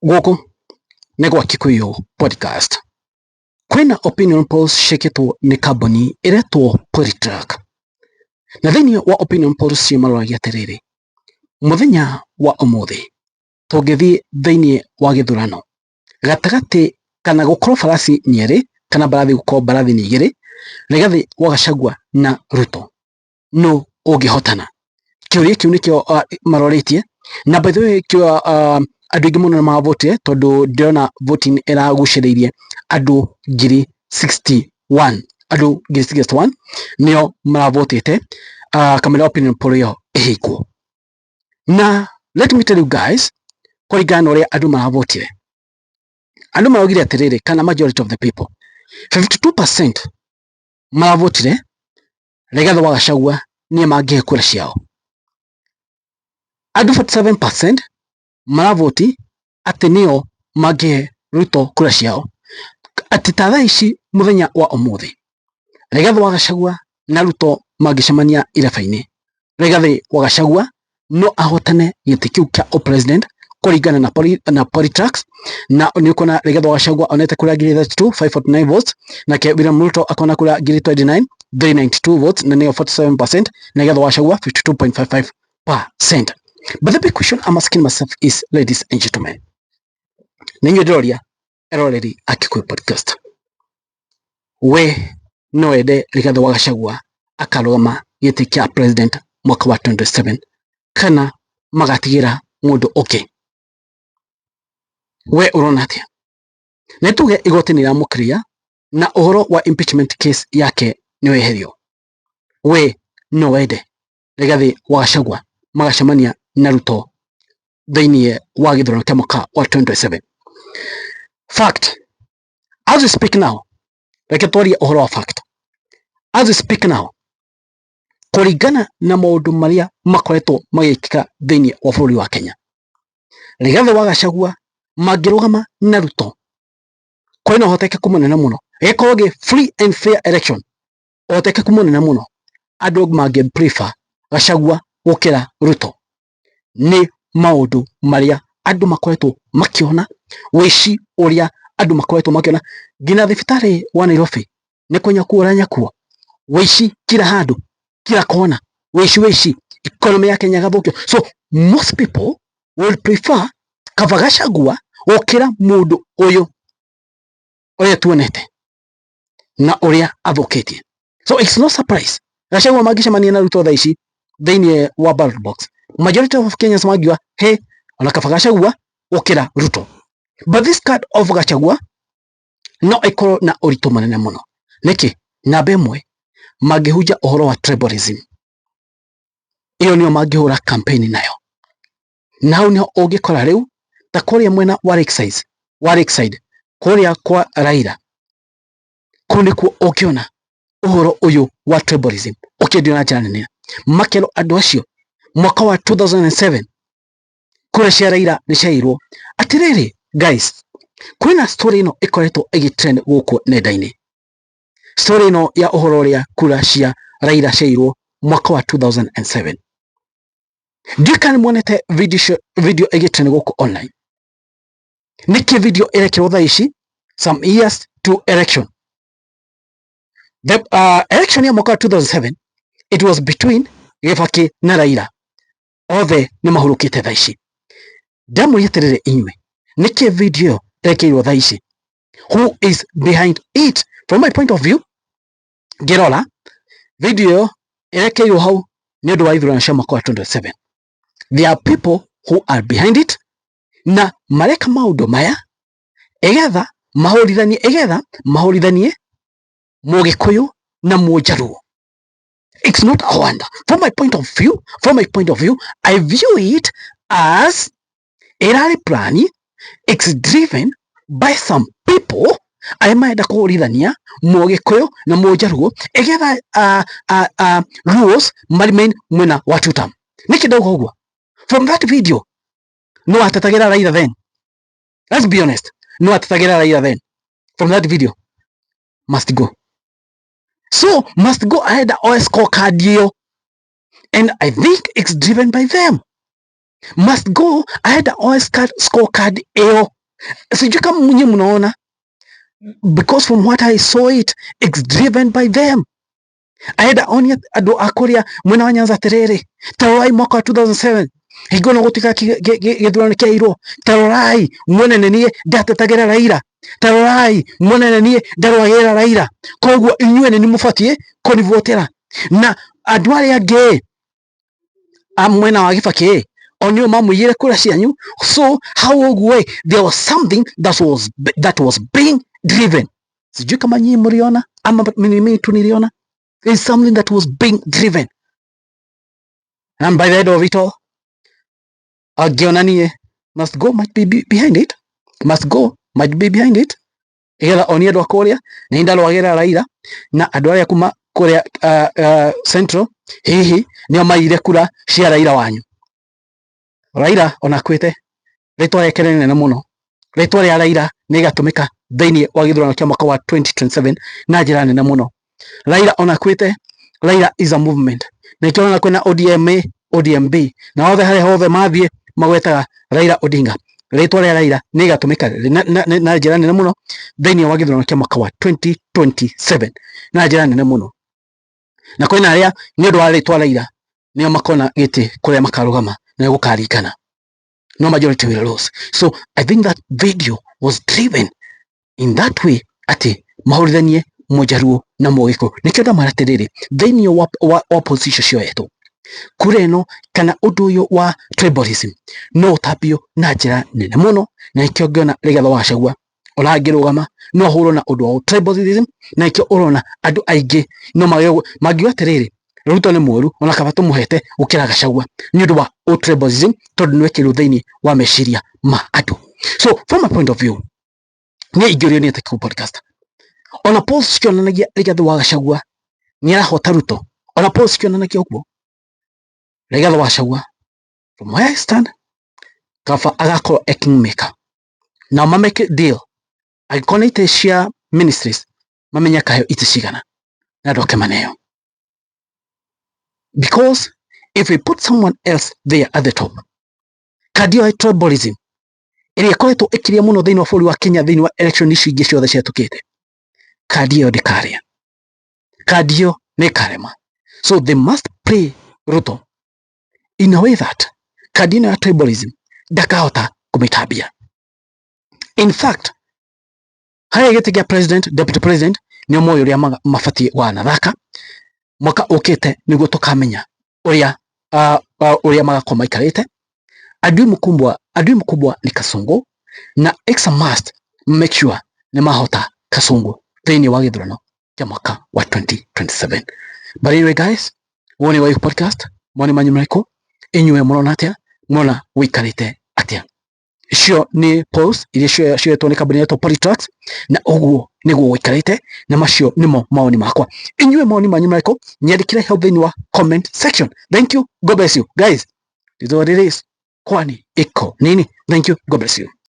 Gũkũ nĩ gwa Kikuyu Podcast. Kwĩna opinion polls ciĩkĩtwo nĩ kambuni ĩretwo Polytrack. Na thĩinĩ wa opinion polls icio maroragia atĩrĩrĩ, mũthenya wa ũmũthĩ tũngĩthiĩ thĩinĩ wa gĩthurano gatagatĩ kana gũkorwo farasi nĩ erĩ kana mbarathi gũkorwo mbarathi nĩ igĩrĩ, Rigathĩ wa Gachagua na Ruto, nũ ũngĩhotana? Kĩũria kĩu nĩkĩo marorĩtie na by the way kĩo andũ aingĩ mũno nĩ mavotire tondũ ndĩrona voting ĩragucĩrĩirie andũ ngiri 61, andũ ngiri 61 nĩo maravotĩte kamũira opinion poll ĩyo ĩhingwo. Na let me tell you guys, kũringana na ũrĩa andũ maravotire, andũ maraugire atĩrĩrĩ, kana majority of the people, 52% maravotire Rigathĩ wa Gachagua nĩe mangĩhe kura ciao. Andũ 47% maravoti atĩ nĩo mangĩhe Ruto kura ciao. Atĩ ta thaa ici mũthenya wa ũmũthĩ Rigathĩ wa Gachagua na Ruto mangĩcemania iraba-inĩ, Rigathĩ wa Gachagua no ahotane gĩtĩ kĩu kĩa president kũringana na na Polytrax. Na nĩ ũkuona Rigathĩ wa Gachagua onete kura ngiri 32 549 votes, nake William Ruto akona kura ngiri 29 392 votes, na nĩyo 47%, na Rigathĩ wa Gachagua 52.55%. But the big question I'm asking myself is, ladies and gentlemen, nĩ inyuĩ ndĩroria eroreri a Kikuyu Podcast, we no wende Rigathĩ wa Gachagua akarũgama gĩtĩ kĩa president mwaka wa 27 kana magatigĩra mũndũ ũngĩ? We ũrona atĩa? Nĩ tuge igoti nĩ rĩramũkiria na ũhoro wa impeachment case yake nĩ weherio, we no wende Rigathĩ wa Gachagua magacemania na Ruto thĩinĩ wa gĩthurano kĩa mwaka wa 2027? Fact, as we speak now, reke twarie ũhoro wa fact. As we speak now, kũringana na maũndũ marĩa makoretwo magĩkĩka thĩinĩ wa bũrũri wa Kenya, Rigathĩ wa Gachagua mangĩrũgama na Ruto, kwĩna ũhotekeku mũnene mũno gĩkorwo gĩ free and fair election, ũhotekeku mũnene mũno andũ mangĩ prefer Gachagua gũkĩra Ruto. Nĩ maũndũ marĩa andũ makoretwo makĩona, wĩici ũrĩa andũ makoretwo makĩona nginya thibitarĩ wa Nairobi nĩ kũnyakuo ũranyakuo, wĩici kila handũ, kila kona, wĩici wĩici, economy ya Kenya ĩgathũkio. So most people will prefer kaba Gachagua gũkĩra mũndũ ũyũ ũrĩa tuonete na ũrĩa athũkĩtie. So it's no surprise Gachagua mangĩcemania na Ruto thaa ici thĩinĩ wa ballot box, majority of Kenyans mangiuga he ona kaba Gachagua gũkĩra Ruto. But this card of Gachagua no ĩkorwo na ũritũ mũnene mũno. Nĩkĩ? Namba ĩmwe, mangĩhunja ũhoro wa tribalism, ĩyo nĩyo mangĩhũra campaign nayo, na hau nĩho ũngĩkora rĩu ta kũrĩa mwena wa Lakeside, wa Lakeside kũrĩa kwa Raila, kũu nĩkuo ũngĩona ũhoro ũyũ wa tribalism ũkĩendio na njĩra nene. Makerwo andũ acio mwaka wa 2007 kura cia Raila nĩ ciairwo. Atĩrĩrĩ guys, kwĩna story ĩno ĩkoretwo ĩgĩtrend gũkũ nenda-inĩ, story ĩno ya ũhoro ũrĩa kura cia Raila ciairwo mwaka wa 2007. Ndiũĩ kana nĩ muonete video, video ĩgĩtrend gũkũ online. Nĩkĩ video ĩrekĩrwo thaa ici, some years to election? The election ya mwaka wa 2007, it was between Kibaki na Raila, othe nĩ mahurũkĩte thaa ici. Ndamũria atĩrĩrĩ inyuĩ, nĩkĩ video ĩyo ĩrekĩirwo thaa ici? Who is behind it? From my point of view, ngĩrora video ĩyo ĩrekeirwo hau nĩ ũndũ wa ithurano cia mwaka wa 2027. There are people who are behind it na mareka maũndũ maya ĩgetha mahũrithanie, ĩgetha mahũrithanie Mũgĩkũyũ na Mũnjaruo. It's not a wonder. From my point of view, from my point of view, I view it as ĩrarĩ plan. It's driven by some people arĩa marenda kũhũrithania Mũgĩkũyũ na Mũnjaruo ĩgetha rules remain mwena wa two term. Nĩkĩ ndauga ũguo? From that video, no atetagĩra Raila then. Let's be honest, no atetagĩra Raila then. From that video, must go. So must go ahead oe scorecard ĩyo, and I think it's driven by them. Must go arenda oe scorecard ĩyo. Sijui kama mwenye mnaona, because from what I saw, it's driven by them. Arenda onie andũ a kũrĩa mwena wa Nyanza atĩrĩrĩ, tarorai mwaka wa 2007 hingo no gũtuĩka gĩthurano kĩairwo, tarorai muone nĩ niĩ ndatetagĩra Raila, tarorai muone nĩ niĩ ndarũagĩrĩra Raila, koguo inyuĩ nĩ mũbatiĩ kũnivotera. Na andũ arĩa angĩ a mwena wa Kibaki o nĩo mamũiyĩre kura cianyu. So hau ũguo there was something that was being driven. Sijui kama nyinyi mliona ama mimi tu niliona. There is something that was being driven, and by the end of it all, angĩona niĩ must go might be behind it. Must go might be behind it, igetha onie andũ a kũrĩa nĩ ndarũagĩrĩra Raila, na andũ arĩa kuma kũrĩa Central hihi nĩo maiyire kura cia Raila wanyu. Raila ona akuĩte, rĩtwa rĩake nĩ rĩnene mũno. Rĩtwa rĩa Raila nĩ rĩgatũmĩka thĩinĩ wa gĩthurano kĩa mwaka wa 2027 na njĩra nene mũno. Raila ona akuĩte, Raila is a movement, na ikĩo ona kwĩna ODM A, ODM B, na othe harĩa hothe mathiĩ magwetaga Raila Odinga. Rĩtwa rĩa Raila nĩ rĩgatũmĩka na njĩra nene mũno thĩinĩ wa gĩthurano kĩa mwaka wa 2027 na njĩra nene mũno. Na kwĩna arĩa nĩ ũndũ wa rĩtwa Raila nĩo makona gĩtĩ kũrĩa makarũgama na nĩgũkarikana, no majority will lose. So I think that video was driven in that way, atĩ mahũrithanie Mũjaruo na Mũgĩkũyũ. Nĩkĩo ndamwĩra atĩrĩrĩ, thĩinĩ wa position cioetwo kura ĩno kana ũndũ ũyũ wa tribalism no ũtambio na njĩra nene mũno. Na nĩkĩo ngĩona Rigathĩ wa Gachagua ona angĩrũgama no ahũrwo na ũndũ wa tribalism. Na nĩkĩo ũrona andũ aingĩ no mangiuga atĩrĩrĩ, Ruto nĩ mũru, ona kaba tũmũhete gũkĩra Gachagua, nĩ ũndũ wa tribalism, tondũ nĩ wekĩrirwo thĩinĩ wa meciria ma andũ. So from my point of view, niĩ ingĩũrio nĩ Ethical Podcast, ona polls cikĩonanagia Rigathĩ wa Gachagua nĩ arahota Ruto, ona polls cikĩonanagia ũguo, Rigathĩ wa Gachagua, from where I stand, kaba agakorwo e kingmaker nao mamake deal. Angĩkorwo nĩ itĩ cia ministries, mamenye akaheo itĩ cigana na andũ ake maneo, because if we put someone else there at the top, kandi ĩyo ya tribalism ĩrĩa ĩkoretwo ĩkĩrĩa mũno thĩinĩ wa bũrũri wa Kenya thĩinĩ wa election ici ingĩ ciothe cihetũkĩte, kandi ĩyo ndĩkarĩa, kandi ĩyo nĩ ĩkarema. So they must play Ruto in a way that kandi ĩno ya tribalism ndakahota kũmĩtambia. In fact, harĩa gĩtĩ kĩa president, deputy president, nĩo moĩ ũrĩa mabatiĩ wanathaka. Mwaka ũkĩte nĩguo tũkamenya ũrĩa ũrĩa magakorwo maikarĩte. Adui mkubwa ni Kasongo, na it's a must make sure nĩ mahota Kasongo thĩinĩ wa gĩthurano kĩa mwaka wa 2027. But anyway guys, woni wa podcast, moni manyu marĩkũ? Inyuĩ mũrona atĩa? Mũrona wĩikarĩte atĩa? Icio nĩ polls iria cioetwo nĩ kambuni ĩtwo Politrax, na ũguo nĩguo gũikarĩte, na macio nĩmo mawoni makwa. Inyuĩ mawoni manyu marĩkũ? Nyandĩkĩre hau thĩinĩ wa comment section. Thank you, God bless you guys. This is what it is. Kwani iko nini? Thank you, God bless you.